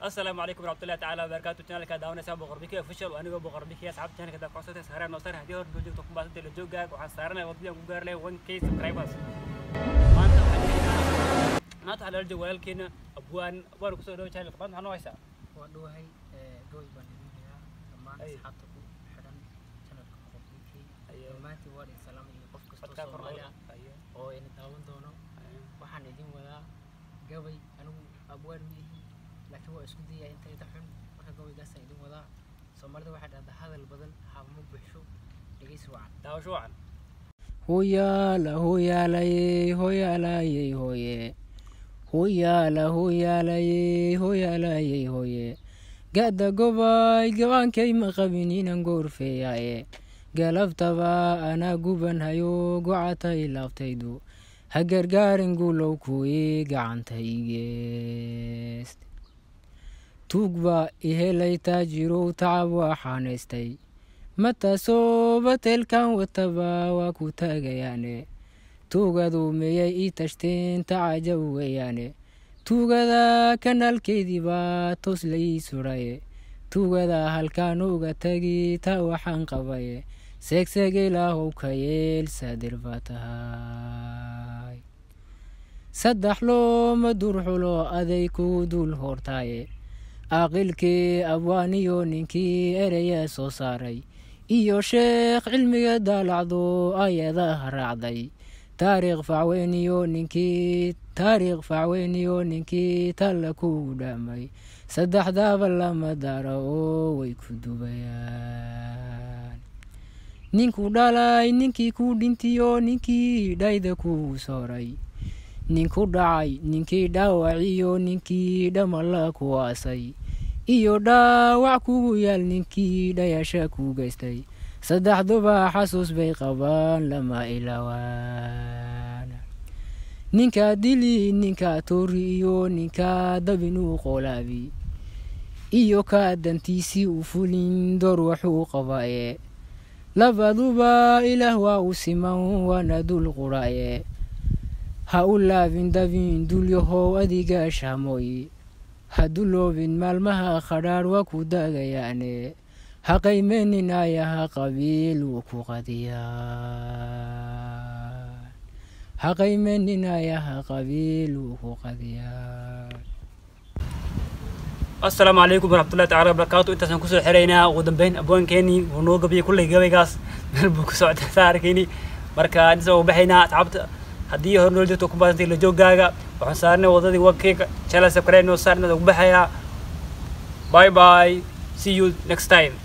Assalaamu calaykum waraxmatullahi tacaala wabarakaatu. Channelka daawanaysaa Boqor Biki Official, anigoo Boqor Biki. Asxaabta channelka daa codsatay saareen noo saar. Haddii hor noo joogto, ku baasantay la joogaaga. Waxaan saaranay wadadii aan ku gaari lahay 1K subscribers. Maanta waxaa lala jooga walaalkeena Abwaan. Abwaan, kusoo dhawo channelka. Maanta maxaa noo haysaa? Waa dhowahay. Gabay baan idin hayaa. Dhammaan asxaabta ku xidhan channelka Boqor Biki, dhammaantiin waa idin salaamay iyo qof kastoo Codkaa kor Soomaali ah Aye. oo ina daawan doono. Waxaan idin wadaa gabay. Anigu abwaan ma ihi, laakiin waa isku dayaa intayda xun. Marka gabaygaasaan idin wadaa. Soomaalida waxay dhahdaa, "Hadal badan haabama buuxsho." Dhegeysi wacan. Daawasho wacan. Hoyaala hoyaalayey hoyaalayey hoye, hoyaala hoyaalayey hoyaalayey hoye. Ga'da gobay gabaankay ma qabin inan goorfeeyaaye. Galabtaba anaa guban hayo, gocatay laaftaydu. Ha gargaarin guulow kuwii gacanta igeest. Tuug baa ihelay, taajirow tacab waa xaanaystay. Mataasoo batelkan wataba waa ku taagayaane. Tuugadu miyay ii tashteen? Tacajab weeyaane. Tuugada kanaalkeedii baa toos la ii suraye. Tuugada halkaan uga tagi taa waxaan qabaye. Seegseeg ilaahow ka yeel, saadir baa tahay. Saddex looma durxulo, aday ku dul hortaaye. Aqilkii abwaaniyo ninkii eraya soo saaray iyo sheekh cilmiga daalacdo ayadaha raacday. Taariikh facweyniyo ninkii, taariikh facweyniyo ninkii talla kugu dhaamay. Saddexdaaba lama daro oo way ku dubayaan. Ninku dhalay, ninkii ku dhintiyo ninkii dhayda kuu sooray, ninku dhacay, ninkii dhaawaciyo ninkii dhamala ku aasay iyo dhaawac kugu yaal, ninkii dhayasha ku geystay, saddexduba xasuus bay qabaan, lama ilaawaan. Ninkaa dili, ninkaa toori iyo ninkaa dabinuu qolaabi iyo kaa dantiisii u fulin door waxuu qabaaye, labaduba Ilaah waa u siman, waana dul quraaye. Ha u laabin dabin dulyahow adiga shaamoy. Ha duloobin maalmaha khadhaadh, waa ku daagayaane. Ha qaymenin ayaha qabiil, wuu ku qadiyaa. Ha qaymenin ayaha qabiil, wuu ku qadiyaa. Asalaamu calaykum waraxmatullahi tacala wabarakaatu. Intaasaan kusoo xiraynaa. Ugu dambeyn abwaankeenii wuu noo gabiyey. Kulley gabaygaas meel buu ku socday saa arkayni. Marka intaas ugu baxaynaa. Asxaabta, haddii hore noo jirto, ku baasantay la joogaaga. Waxaan saarnay wadadii 1K. Channel subscribe noo saar. Intaas ugu baxayaa. Bye bye, see you next time.